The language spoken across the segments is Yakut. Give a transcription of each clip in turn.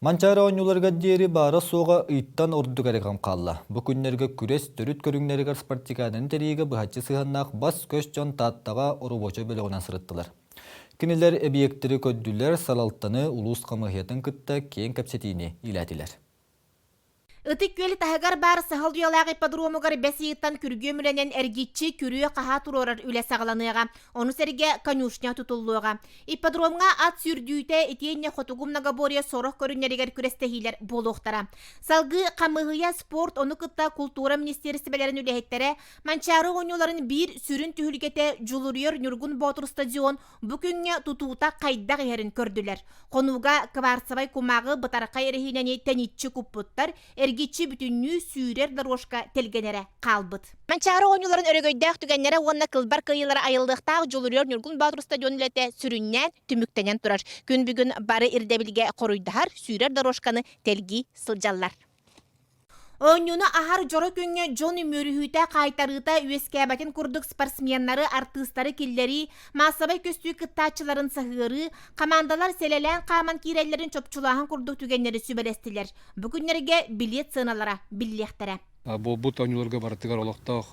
Манчаары оонньууларыгар диэри баара-суоҕа ыйтан ордук эрэ кэм хаалла. Бу күннэргэ күрэс төрүт көрүҥнэригэр спартакиаданы тэрийиигэ быһаччы сыһыаннаах бас-көс дьон Тааттаҕа оробуочай бөлөҕүнэн сырыттылар. Кинилэр эбийиэктэри көрдүлэр, салалтаны, улуус хамыыһыйатын кытта киэҥ кэпсэтиини иилээтилэр. Ытык Күөл таһыгар баар Саһыл уйалаах ипподромугар бэс ыйыттан күргүөм үлэнэн эргиччи күрүө-хаһаа туруорар үлэ саҕаланыаҕа. Ону сэргэ конюшня тутуллуоҕа. Ипподромҥа ат сүүрдүүтэ итиэннэ хотугу многоборье сорох көрүҥнэригэр күрэстэһиилэр буолуохтара. Салгыы хамыыһыйа спорт, ону кытта култуура министиэристибэлэрин үлэһиттэрэ Манчаары оонньууларын биир сүрүн түһүлгэтэ Дьулуруйар Ньургун Боотур стадион бу күҥҥэ тутуута хайдах иһэрин көрдүлэр. Хонууга кварцевай кумааҕы бытархай эрэһиинэни тэниччи куппуттар, эргиччи бүтүннүү сүүрэр дорожка тэлгэнэрэ хаалбыт. Манчаары оонньууларын өрөгөйдөөх түгэннэрэ уонна кылбар кыайыылара айыллыахтаах Дьулуруйар Ньургун Боотур стадион үлэтэ сүрүннээн түмүктэнэн турар. Күн бүгүн бары ирдэбилгэ хоруйдаһар сүүрэр дорожканы тэлгии сылдьаллар. Оонньууну аһар дьоро күҥҥэ дьон үмүөрүһүүтэ, хаайтарыыта үөскээбэтин курдук спортсменнары, артыыстары киллэрии, маассабай көстүү кыттааччыларын саһыарыы, хамаандалар сэлэлээн хааман киирэллэрин чопчулааһын курдук түгэннэри сүбэлэстилэр. Бу күннэргэ билиэт сыаналара биллиэхтэрэ. Буолбут оонньууларга барытыгар олохтоох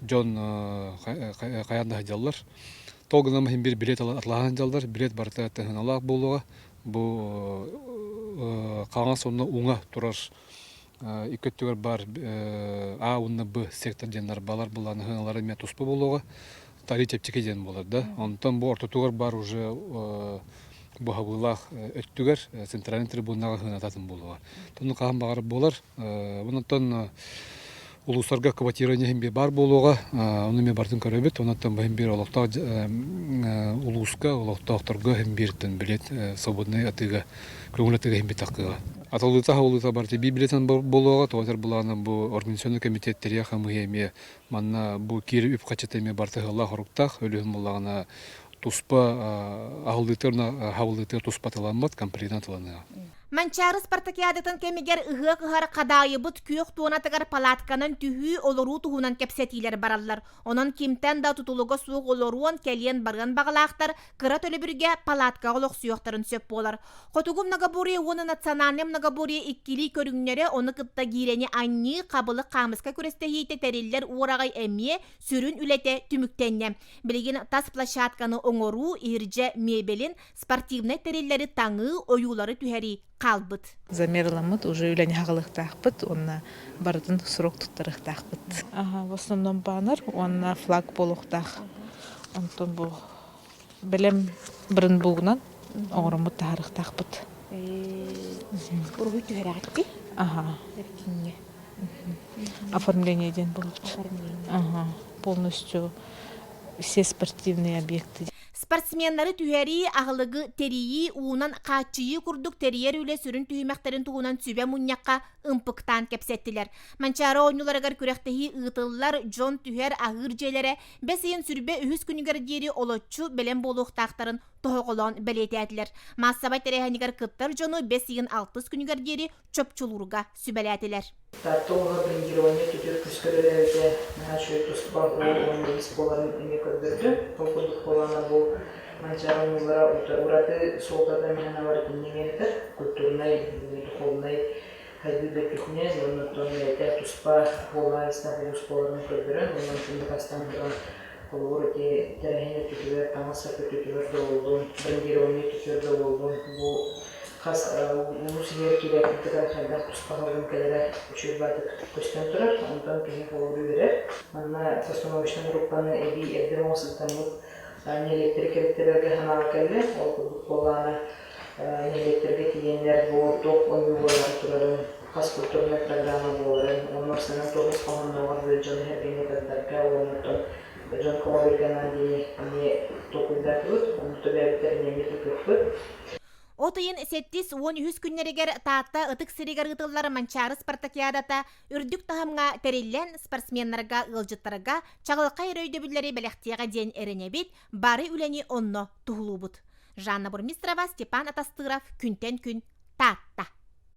дьон хайаан да сылдьаллар. Тоҕо гынан иһин биир билиэт атылаһан сылдьаллар. Билиэт барыта тыһыналаах буолуоҕа. Бу хаҥас уонна уҥа турар икки өттүгэр баар А уонна Б сектор диэннэр балар былааныһыналара эмиэ туспа буолуоҕа. Тари чэпчэки диэн буолар да. Онтон бу ортотугар баар уже быһабыылаах өттүгэр центральный трибунаҕа сыанататын буолуоҕа. Онно хаһан баҕарар буолар. Онтон улуустарга квартирание иһин биир баар буолуоҕа. Ону эмиэ барытын көрөбүт. Онон бу иһин биир олохтоох улууска олохтоохторго иһин бииртэн билет свободнай атыыга көҥүл атыыга иһин биир тахсыаҕа. Атылыыта хаулыыта барыта биир билетин буолуоҕа. Тоҕо этэр былаана бу организационный комитет тэрийэ хамыыһыйа эмиэ манна бу киир үп хаччыта эмиэ барыта ыһыллаах-хоруктаах. Өлүһүн буллаҕына туспа аһыллыытыгар хааллыытыгар туспа атыламмат, комплектынан атыланыаҕа. Манчаары спартакиадатын кэмигэр ыһыах ыһар хадаайыбыт күөх туонатыгар палатканан түһүү, олоруу туһунан кэпсэтиилэр бараллар. Онон кимтэн да тутулуга суох олоруон, кэлиэн-барыан баҕалаахтар кыра төлөбүргэ палаткаҕа олохсуйуохтарын сөп буолар. Хотугу многоборье уонна национальнай многоборье иккилии көрүҥнэрэ ону кытта гиирэни анньыы, хабылык хаамыска күрэстэһиитэ тэриллэр уораҕай эмиэ сүрүн үлэтэ түмүктэннэ. Билигин тас площадканы оҥоруу, иһирдьэ мебелин, спортивнай тэриллэри таҥыы, ойуулары түһэрии хаалбыт. Замерламмыт уже үлэни хаҕылыахтаахпыт уонна барытын срок туттарыахтаахпыт. Ага, в основном баннер уонна флаг буолуохтаах. Онтон бу бэлэм брендбугунан оҥороммут таһаарыахтаахпыт. Уруһуй түһэрэҕитти? Ага. Оформление диэн буолбут. Ага, полностью все спортивные объекты. Спортсменнары түһэрии, аһылыгы тэрийии, уунан хааччыйыы курдук тэрийэр үлэ сүрүн түһүмэхтэрин туһунан сүбэ мунньахха ымпыктаан кэпсэттилэр. Манчаары оонньууларыгар күрэхтэһии ыытыллар, дьон түһэр, аһыыр дьиэлэрэ бэс ыйын сүрбэ үһүс күнүгэр диэри олоччу бэлэм буолуохтаахтарын тоһоҕолоон бэлиэтээтилэр. Маассабай тэрээһинигэр кыттар дьону бэс ыйын алтыс күнүгэр диэри чопчулуурга сүбэлээтилэр. Таатта улууһа брендирование өттүтүгэр күүскэ үлэлээбитэ наһаа үчүгэй туспа уол уонна ис буоларын эмиэ көрдөрдө. Ол курдук буоллаҕына бу Манчаары оонньуулара ураты суолтата мээнэ барытын иҥэритэр, культурнай, духовнай хайдыы да өттүтүнэн уонна оттон бэйэтэ туспа буолаайыстаах улуус буоларын көрдөрөн уонна онтун дакаастаан туран холобур ити тэрээһин өттүтүгэр, таҥас-сап өттүтүгэр да буоллун, брендирование өттүтүгэр да буоллун бу Хас улуус иһигэр киирээппитигэр хайдах туспа аһыллан кэлэрэ үчүгэй баайдык көстөн турар. Онтон киһи холобуру үөрэр. Манна постановочнай группаны эбии эрдэ оҥо сылдьаммыт нэһилиэктэри кэриттэрэргэ санааҕа кэллэ. Ол курдук буоллаҕына нэһилиэктэргэ тиийэннэр бу туох ойуу буолаары турарын, хас культурнай программа буоларын, уонна сынан тоҕус хоһооннооҕор бу дьону сэргэни тардарга уонна оттон дьон көҕүлүргэ анаан диэни эмиэ толкуйдаатыбыт. Ону төбөөбүттэр эмиэ тутуохпут. От ыйын 73 күннэригэр Таатта ытык сиригэр ыытыллар Манчаары спартакиадата үрдүк таһымҥа тэриллэн, спортсменнарга, ыалдьыттарга чаҕылхай эрэ өйдөбүллэри бэлэхтиэҕэ диэн эрэнэбит, бары үлэни онно туһулуубут. Жанна Бурмистрова, Степан Атастыров, Күнтэн күн, Таатта.